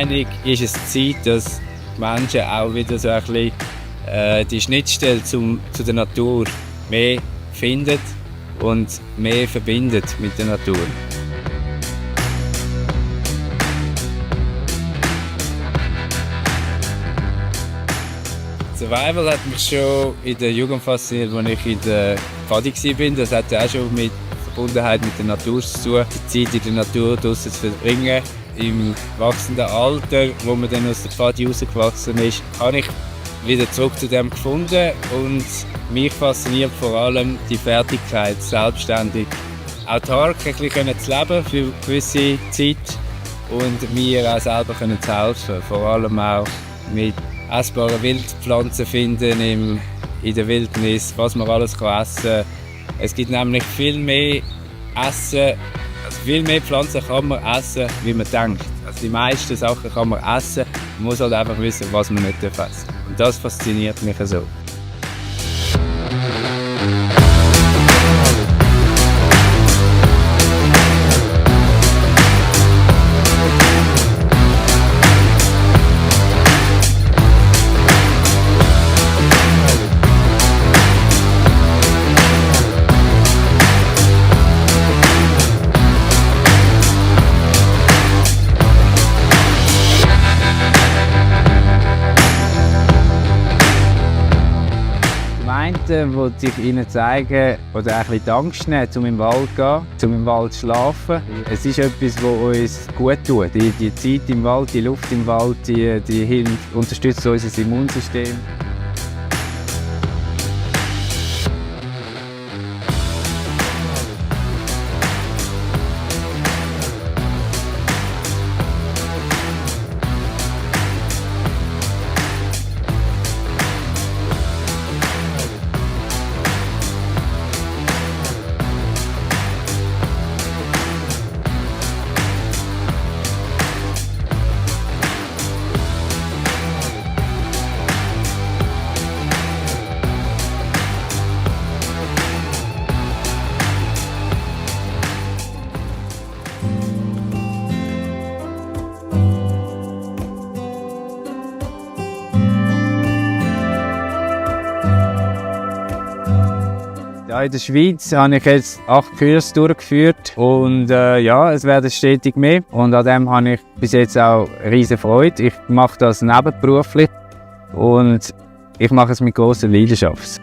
Meinung ist es Zeit, dass die Menschen auch wieder so ein bisschen die Schnittstelle zu der Natur mehr finden und mehr verbindet mit der Natur. Survival hat mich schon in der Jugend fasziniert, als ich in der Pfadi war. Das hat auch schon mit Verbundenheit mit der Natur zu tun, die Zeit in der Natur draussen zu verbringen. Im wachsenden Alter, wo man dann aus der Pfadi rausgewachsen ist, habe ich wieder zurück zu dem gefunden und mich fasziniert vor allem die Fertigkeit, selbstständig autark ein bisschen zu leben für eine gewisse Zeit und mir auch selber zu helfen, vor allem auch mit essbare Wildpflanzen finden in der Wildnis, was man alles essen kann. Es gibt nämlich viel mehr Pflanzen kann man essen, wie man denkt. Also die meisten Sachen kann man essen, man muss halt einfach wissen, was man nicht essen darf. Und das fasziniert mich so. Wollte ich Ihnen zeigen oder ein bisschen Angst nehmen, um im Wald zu gehen, um im Wald zu schlafen. Es ist etwas, das uns gut tut. Die Zeit im Wald, die Luft im Wald, die unterstützt unser Immunsystem. Ja, in der Schweiz habe ich jetzt 8 Kurse durchgeführt und es werden stetig mehr. Und an dem habe ich bis jetzt auch riesige Freude. Ich mache das nebenberuflich und ich mache es mit grosser Leidenschaft.